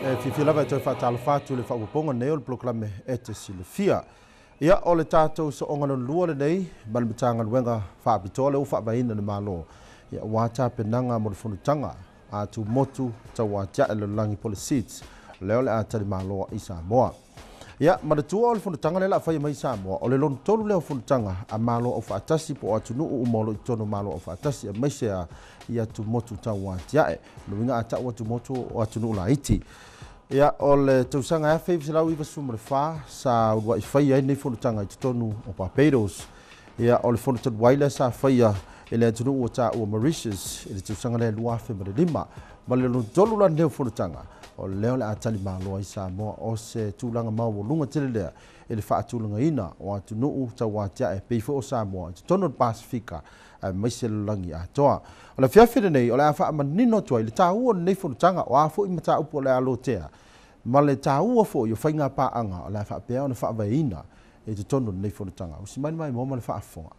E fiafia lava e toe faatalofa atu i le faaopoopoga lenei o le polokalame e te silafia. Ia, o le tatou sooga lona lua lenei ma le Matagaluega Faapitoa lea ua faavaeina e le Malo, ia, aua tapenaga mo le fonotaga a Tumotu Tauatiae Lalolagi po o le SIDS, lea o le a talimalo i Samoa. Ia, manatua o le fonotaga lea o le a faia mai i Samoa, o le lona tolu lea o fonotaga a Malo Aufaatasi po o atunuu uma o lo o i totonu o Malo Aufaatasi, aemaise a i atumotu tauatiae. O le uiga a tau atumotu o atunuu laiti. Ia, o le tausaga 1994 sa uluai faia ai lenei fonotaga i totonu o Barbados. Ia, o le fono talu ai lea sa faia e le atunuu ua taua Mauritius i le tausaga lea 2005. Ma le lona tolu la lenei o fonotaga, o lea o le a talimalo ai Samoa. O se tulaga maualuga tele lea i le faatulagaina o atunuu tauatiae pei foi o Samoa i totonu o le Pasefika aemaise le lalolagi atoa. O le afiafi lenei o le a faamanino atu ai le taua o lenei fonotaga, o a foi mataupu o le a lotea, ma le taua foi o faiga paaga o le a faapea ona faavaeina i totonu o lenei fonotaga. Usi mai le maimoa ma le faafofoga.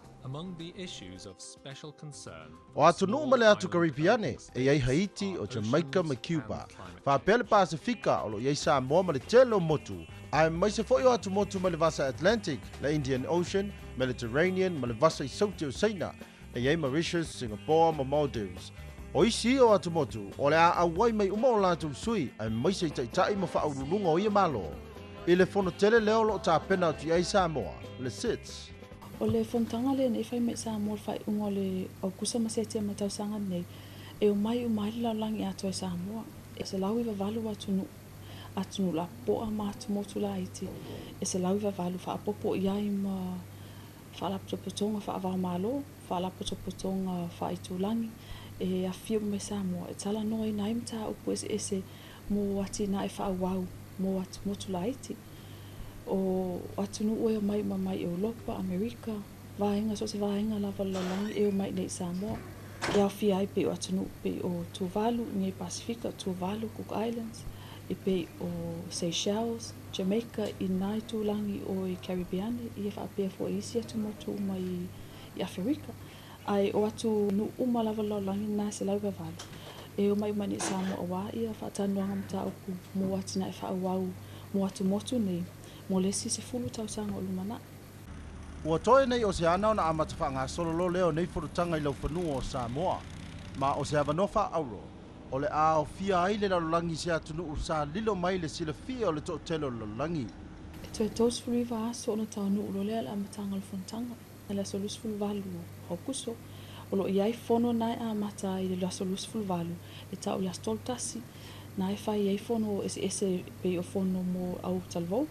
O atunuu ma le atu Karipiane e i ai Haiti, o Jamaica ma Cuba, faapea le Pasefika o lo o i ai Samoa ma le tele o motu, aemaise foi o atumotu mai le Vasa Atlantic, le Indian Ocean, Mediterranean ma le Vasa i Saute o Saina, e i ai Mauritius, Singapore ma Maldives. O isi ia o atumotu o le a auai mai uma o latou sui, aemaise i taitai ma faauluuluga o ia Malo, i le fono tele lea o lo o tapena atu i ai Samoa, le SIDS. O le fonotaga lenei fai mai i Samoa i le faaiuga o le Aukusa ma Setema i tausaga nei, e omai uma ai le lalolagi atoa i Samoa. E 198 atunuu, atunuu lapopoa ma atumotu laiti e 198 faaopoopo i ai ma faalapotopotoga faava-o-Malo, faalapotopotoga faaitulagi e afifio uma mai Samoa e talanoaina ai mataupu eseese mo atinae faaauau mo atumotu laiti. O atunuu e omai uma mai Europa, Amerika, vaega so o se vaega lava o le lalolagi e omai i nei i Samoa. E aofia ai pei o atunuu pei o Tuvalu i nei Pasefika, Tuvalu, Cook Islands, e pei o Seychelles, Jamaica i nā itulagi o i Karipiane, ia faapea foi isi atumotu uma i Aferika. Ae o atunuu uma lava o le lalolagi lena e 198 e omai uma i nei i Samoa aua ia faatalanoaga mataupu mo atinae faaauau mo atumotu nei mo le isi 10 tausaga o lumanai. Ua toe nei o se ana ona amata faagasolo loa lea o nei fonotaga i laufanua o Samoa, ma o se avanoa faaauro o le a aofia ai le lalolagi i se atunuu sa lilo mai le silafia o le toatele o le lalolagi. E toe 39 aso ona taunuu loa lea i le amataga o le fonotaga, i le aso 28 o Aukuso. O lo o i ai fono na e amata ai i le aso 28 e tau i le aso 31, na e fai ai fono eseese pei o fono mo au talavou,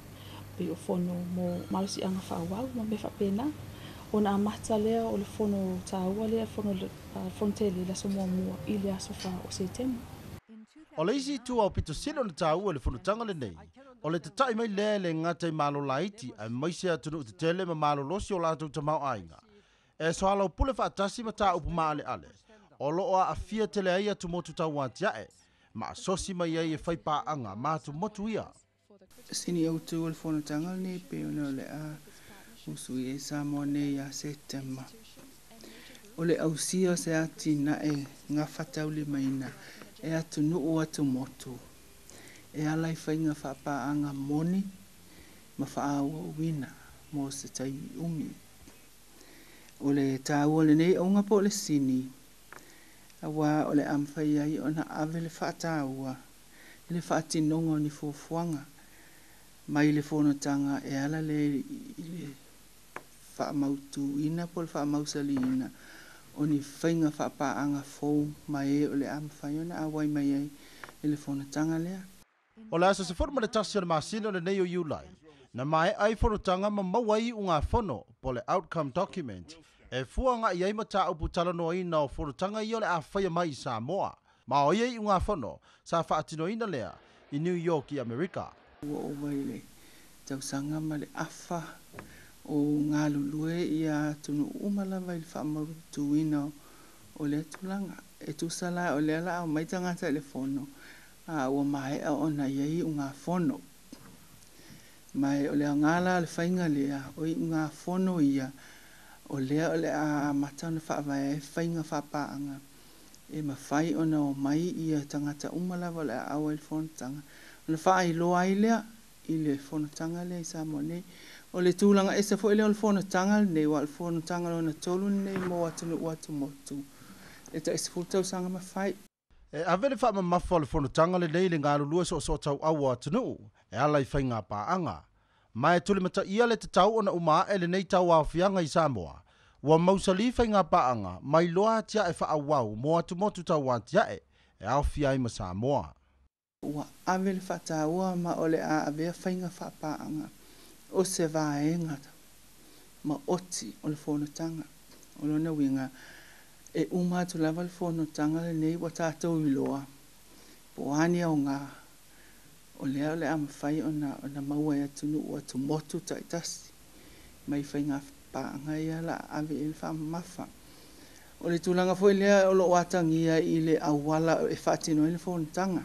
pei o fono mo malosiaga faaauau ma mea faapena. Ona amata lea o le fono taua lea, fono fono tele i le aso muamua i le aso 4 o Setema. O le isi itu aupito sili ona taua i le fonotaga lenei, o le tata'i mai lea e le gata i Malo laiti aemaise atunuu tetele ma malolosi o latou tamaoaiga e soalaupule faatasi mataupu maaleale o lo o aafia tele ai atumotu tauatiae ma asosi mai ai e fai paaga ma atumotu ia. Sini autu o le fonotaga lenei pei ona o le a usuia i Samoa nei ia Setema. O le ausia o se atinae gafataulimaina e atunuu atumotu e ala i faiga faapaaga moni ma faaauauina mo se taimi umi. O le taua o lenei auga po o le sini, auā o le a mafai ai ona ave le faataua i le faatinoga o ni fuafuaga mai le fonotaga e ala lea i le faamautuina po o le faamausaliina o ni faiga faapaaga fou ma e o le a mafai ona auai mai ai i le fonotaga lea. O le aso 11 o le masina lenei o Iulai, na maea ai fonotaga ma maua ai iugafono po o le outcome document e fua agai ai mataupu talanoaina o fonotaga ia o le a faia mai i Samoa. Ma o ia iugafono sa faatinoina lea i New York i Amerika. Ua oo mai le tausaga ma le afa o galulue ia atunuu uma lava i le faamautuina o lea tulaga. E tusa la o lea o le a omai tagata i le fono, a ua maea ona i ai iugafono. Ma o le aoga la o le faiga lea, o iugafono ia, o lea o le a amata ona faavae ai faiga faapaaga E mafai ona omai ia tagata uma lava o le a auai i le fonotaga ona faailoa ai lea i le fonotaga lea i Samoa nei. O le tulaga ese foi lea o le fonotaga lenei, aua o le fonotaga lona tolu lenei mo atunuu atumotu e tai 10 tausaga ma fai. E ave le faamamafa o le fonotaga lenei i le galulue soosootauau o atunuu e ala i faiga paaga. Ma e tulimataia le tatau ona uma ae lenei tauaofiaga i Samoa, ua mausali faiga paaga mai loa atiae faaauau mo atumotu tauatiae e aofia ai ma Samoa. Ua ave le faataua ma o le a avea faiga faapaaga o se vaega maoti o le fonotaga. O lona uiga e uma atu lava le fonotaga lenei ua tatou iloa po o a ni aoga o lea o le a mafai ona maua e atunuu atumotu taitasi mai faiga paaga ia la ave i le faamamafa. O le tulaga foi lea o loo atagia i le auala e faatino ai le fonotaga,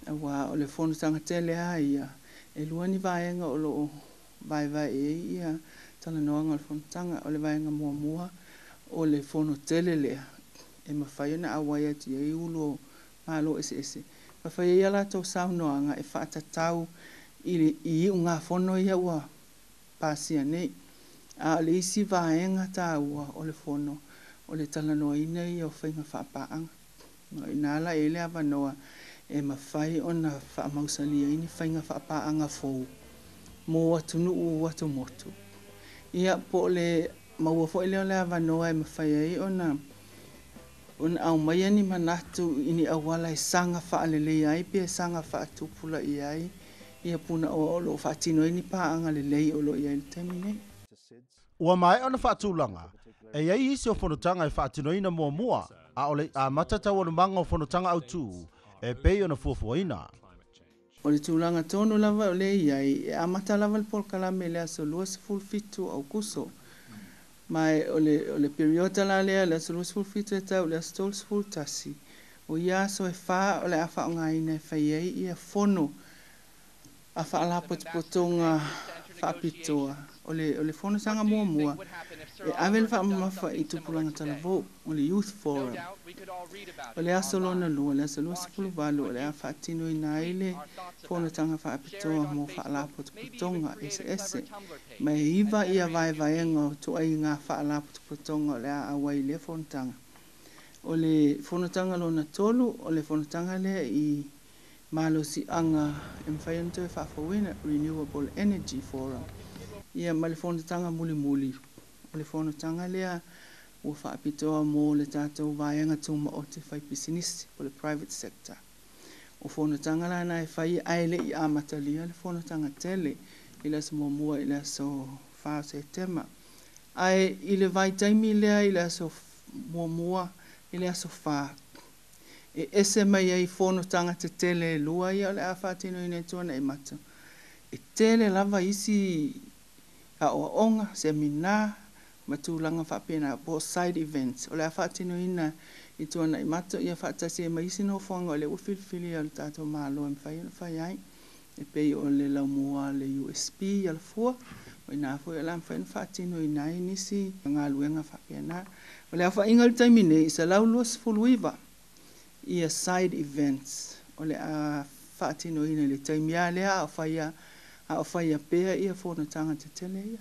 aua o le fonotaga tele lava ia e lua ni vaega o loo vaevae ai ia talanoaga o le fonotaga. O le vaega muamua o le fono tele lea e mafai ona auai atu ai ulu o malo eseese, mafai ai a latou saunoaga e faatatau i iugafono ia ua pasia nei. A o le isi vaega taua o le fono o le talanoaina ia o faiga faapaaga. O ina la e le avanoa e mafai ona faamausalia ai ni faiga faapaaga fou mo atunuu atumotu. Ia po o le maua foi lea o le avanoa e mafai ai ona aumaia ni manatu i ni auala e saga faaleleia ai pe saga faatupulaia ai ia punaoa o loo faatino ai ni paaga lelei o loo i ai le taimi nei. Ua maea ona faatulaga e iai isi o fonotaga e faatinoina muamua a o le amata taualumaga o fonotaga autū e pei ona fuafuaina. O le tulaga tonu lava o lea i ai e amata lava le polokalame i le aso 27 o Aukuso. Ma o le periota la lea le aso 27 e tau le aso 31, o ia aso e 4 o le a faaaogaina e fai ai ia fono a faalapotopotoga faapitoa. O le fonotaga muamua e ave le faamamafa i tupulaga talavou, o le Youth Forum. O le aso lona lua, le aso 28, o le a faatinoina ai le fonotaga faapitoa mo faalapotopotoga eseese. Ma e 9 ia vaevaega o tuaiga faalapotopotoga o le a auai i lea fonotaga. O le fonotaga lona tolu, o le fonotaga lea i malosiaga e mafai ona toe faafouina, Renewable Energy Forum. Ia ma le fonotaga mulimuli, o le fonotaga lea ua faapitoa mo le tatou vaega tumaoti fai pisinisi, o le private sector. O fonotaga la na e fai ae le i amatalia le fonotaga tele i le aso muamua i le aso 4 o Setema. Ae i le vaitaimi lea i le aso muamua i le aso 4, e ese mai ai fonotaga tetele e lua ia o le a faatinoina i Tuanai Matu. E tele lava isi aoaoga, seminar ma tulaga faapena po o side events o le a faatinoina i Tuanai Matu ia faatasi ai ma isi nofoaga o lea ua filifilia o le tatou Malo e mafai ona fai ai. E pei o le laumua le USP i Alafua, o ina foi o le a mafai ona faatinoina ai nisi galuega faapena. O le aofaiga i le taimi nei, 129 ia side events o le a faatinoina i le taimi lava lea a o faia pea ia fonotaga tetele ia.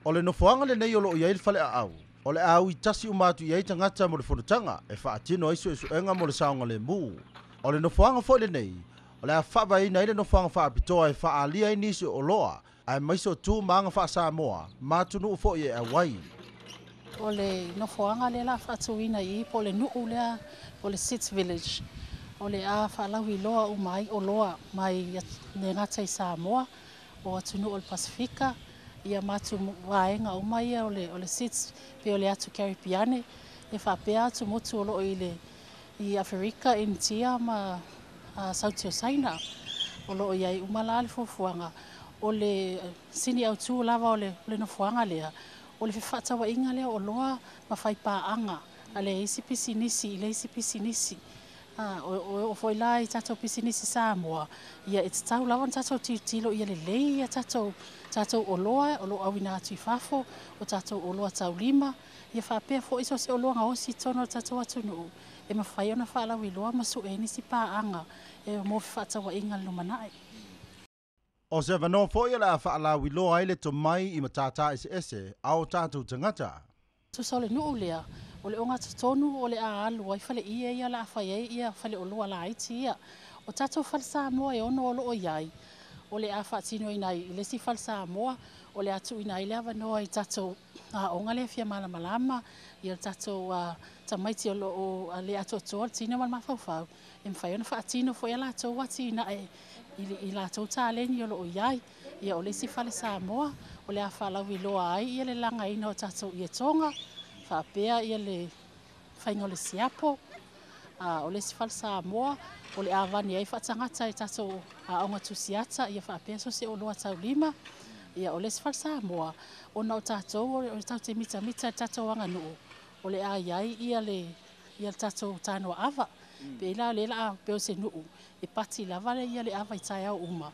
O le nofoaga lenei o loo i ai le faleaau, o le a uitasi uma atu i ai tagata mo le fonotaga e faatino ai suesuega mo le saogalemu. O le nofoaga foi lenei, o le a faavaeina ai le nofoaga faapitoa e faaalia ai nisi o oloa aemaise o tu ma aga faa-Samoa ma atunuu foi e auai. O le nofoaga lea la faatuina i po o le nuu lea o le SIDS Village. O le a faalauiloa uma ai oloa mai le gata i Samoa, o atunuu o le Pasifika, ia ma atu vaega uma ia o le SIDS, pe o le atu Karipiane, e faapea atu motu o loo i Aferika, Initia ma Sauti o Saina. O loo iai uma la le fuafuaga. O le sini autū lava o le nofoaga lea, o le fefaatauaiga lea o oloa ma faipaaga a le isi pisinisi i le isi pisinisi. O foi la i tatou pisinisi Samoa, ia e tatau lava ona tatou tilotilo ia lelei ia tatou oloa o loo auina atu i fafo, o tatou oloa taulima, ia faapea foi so o se oloa gaosi i totonu o le tatou atunuu. E mafai ona faalauiloa ma suʻe nisi paaga e mo fefaatauaiga le lumanai. O se avanoa foi o le a faalauiloa ai le tomai i matātā eseese a o tatou tagata. Tusa o le nuu lea, o le ogatotonu o le a alu ai faleie ia la a fai ai ia faleoloa laiti ia. O tatou fale Samoa e 6 o loo iai, o le a faatinoina ai i le isi fale Samoa, o le a tuuina ai le avanoa i tatou aoga lea fia malamalama, ia le tatou tamaiti o loo le atoatoa le tino ma le mafaufau, e mafai ona faatino foi a latou atinae i latou taleni o loo iai. Ia o le isi fale Samoa, o le a faalauiloa ai ia le lagaina o tatou ietoga, faapea ia le faiga o le siapo. O le isi fale Samoa, o le a vani ai faatagata i tatou aoga tusiata, ia faapea so se oloa taulima. Ia o le isi fale Samoa, ona o tatou o le tatou te mitamita i le tatou aganuu, o le a iai ia le tatou tanoa ava. Pe la le la pe o se nuu, e pati lava le ia le ava i taeao uma.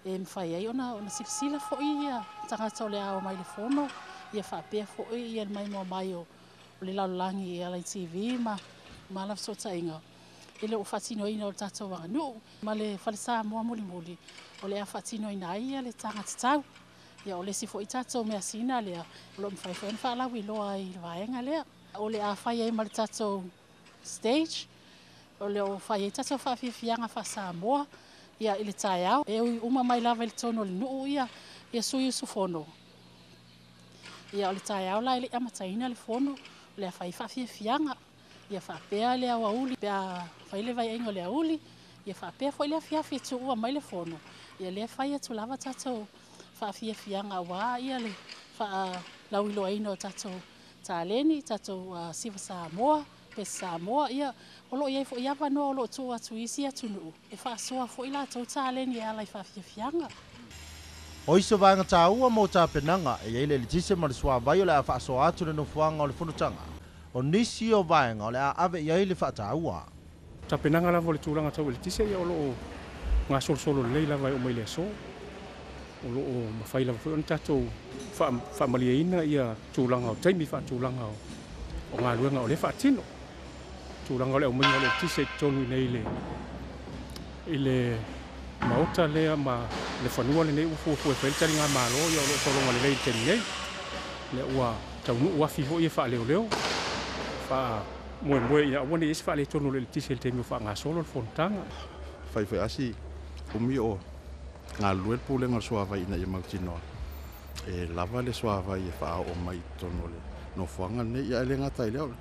E mafai ai ona silasila foi ia tagata o le ao mai le fono, ia faapea foi ia le maimoa mai o le lalolagi e ala i TV ma la fesootaiga. E le o faatinoina o le tatou aganuu ma le fale Samoa mulimuli, o le a faatinoina ai ia le taga tatau. Ia o le isi foi tatou measina lea, o loo mafai foi ona faalauiloa ai i le vaega lea. O le a fai ai ma le tatou stage, o le o fai ai tatou faafiafiaga faa-Samoa ia i le taeao. E ui uma mai lava i le tonu o le nuu ia sui usufono. Ia o le taeao la e le amataina le fono, o le a fai faafiafiaga. Ia faapea le aoauli, pe a fai le vaiaiga o le auli, ia faapea foi le afiafi e tuua mai le fono. Ia lea fai atu lava tatou faafiafiaga auā ia le faalauiloaina o tatou taleni, tatou siva Samoa, pese Samoa, ia o loo iai foi avanoa o loo tuu atu i isi atunuu e faasoa foi latou taleni e ala i faafiafiaga. O iso vaega tāua mo tapenaga e iai le eletise ma le suavai o le a faasoa atu le nofoaga o le fonotaga. O nisi o vaega o le a ave i ai le faataua. Tapenaga lava o le tulaga tau eletise, ia o loo gasolosolo lelei lava e oo mai le aso. O loo mafai lava foi ona tatou faamalieina ia tulaga o taimi faatulaga o galuega o lea faatino. Tulaga o le aumaiga o le eletise i totonu i i le maota lea ma le fanua lenei ua fuafua e fai le taligamalo, ia o loo sologa lelei i le taimi nei. Lea ua taunuu afi foi e faaleoleo, faamoemoe ina aua nei i se faaletonu o le eletise i le taimi o faagasolo le fonotaga. Faifai asi umi o galulue le pulega o le suavai ina ia mautinoa e lava le suavai e faaoo mai i totonu o le nofoaga lenei. Ia e le gata i lea, o le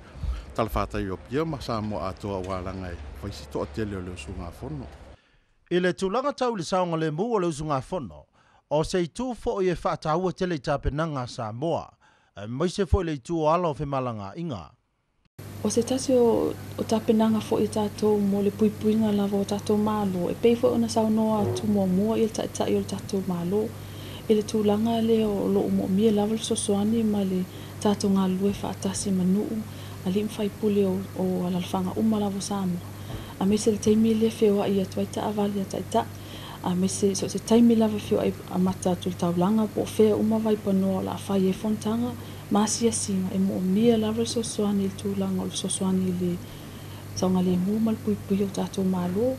talafatai o Apia ma Samoa atoa aualaga e fai si toatele o le usugafono. I le tulaga tau i le saogalemu o le usugafono, o se itu foi e faataua tele i tapenaga a Samoa, aemaise foi le itu o ala o femalagaaiga. O se tasi o tapenaga foi tatou mo le puipuiga lava o tatou malo, e pei foi ona saunoa atu muamua i le taitai o le tatou malo, i le tulaga lea o loo moomia lava le fesoasoani ma le tatou galulue faatasi ma nuu, alii ma faipule o alalafaga uma lava o Samoa. Aemaise le taimi lea feoai atu ai taavale a taitai, aemaise so se taimi lava feoai amata atu i le taulaga po o fea uma vaipanoa o le a fai ai fonotaga ma asiasiga, e moomia lava le fesoasoani i le tulaga o le fesoasoani i le saogalemu ma le puipui o tatou malo.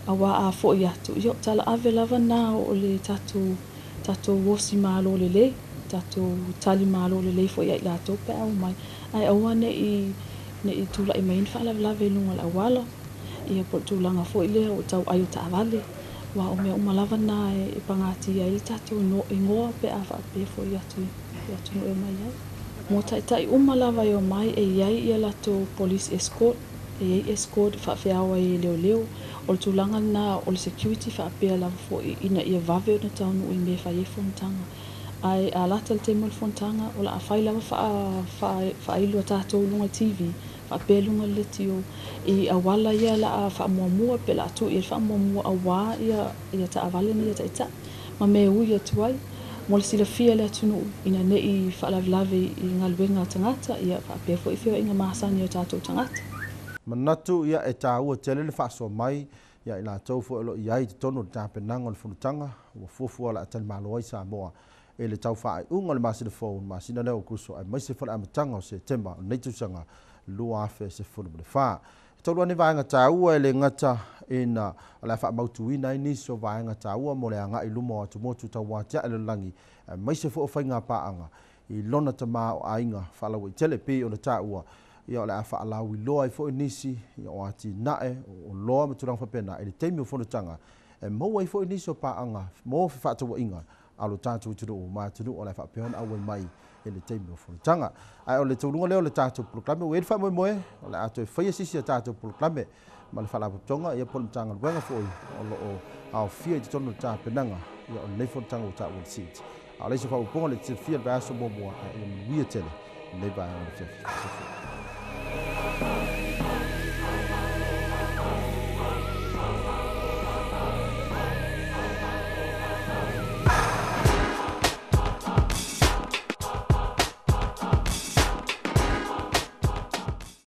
Auā a foi atu, ia o talaave lava na o le tatou osi malo lelei, tatou tali malo lelei foi ai latou pe au mai. Ae aua nei tulai mai ni faalavelave i luga o le auala, ia po o le tulaga foi lea o tau ai o taavale. Ua o mea uma lava na e pagatia ai le tatou igoa pe a faapea foi atu i atunuu e omai ai. Mo taitai uma lava e omai e iai ia latou police escort, e iai escort faafeao ai e leoleo. O le tulaga lena o le security faapea lava foi ina ia vave ona taunuu i mea e fai ai fonotaga. Ae a lata le taimi o le fonotaga, o le a fai lava faailo a tatou luga le TV, faapea luga le letio, i auala ia la a faamuamua pe la a tuu i le faamuamua auā ia taavale nei a taitai. Ma mea ui atu ai, mo le silafia le atunuu ina nei faalavelave i galuega a tagata, ia faapea foi feoaiga masani o tatou tagata. Manatu ia e tāua tele le faasoa mai ia i latou foi o loo i ai i totonu o le tapenaga o le fonotaga ua fuafua o le a talimalo ai Samoa e le tau faaiuga o le masina fou, le masina lea o Aokuso, aemaise foi le amataga o Setema o lenei tausaga 2014. tolu ane vaega taua e le gata ina o le a faamautuina ai nisi o vaega taua mo le agaʻi luma o atumotu tauatiaʻe le lalolagi aemaise foi o faiga paaga i lona tamāoʻaiga faalauaitele pei ona taua. Ia o le a faalauiloa ai foi nisi ia o atinae o loa ma tulaga faapena i le taimi o fonotaga e maua ai foi nisi o paaga mo fefaatauaiga a lo tatou atunuu ma atunuu o le a faapea ona auai mai i le taimi o fonotaga. Ae o le taunuuga lea o le tatou polokalame ua i ai le faamoemoe o le a toe faia sisi a tatou polokalame ma le faalapotopotoga ia po o le Matagaluega foi o loo aofia i totonu o le tapenaga ia o lenei fonotaga ua taua le SIDS. A o le isi o faaopoopoga le silafia le vaiaso muamua, ae ia manuia tele lenei vaega o le afiafi. Soifua.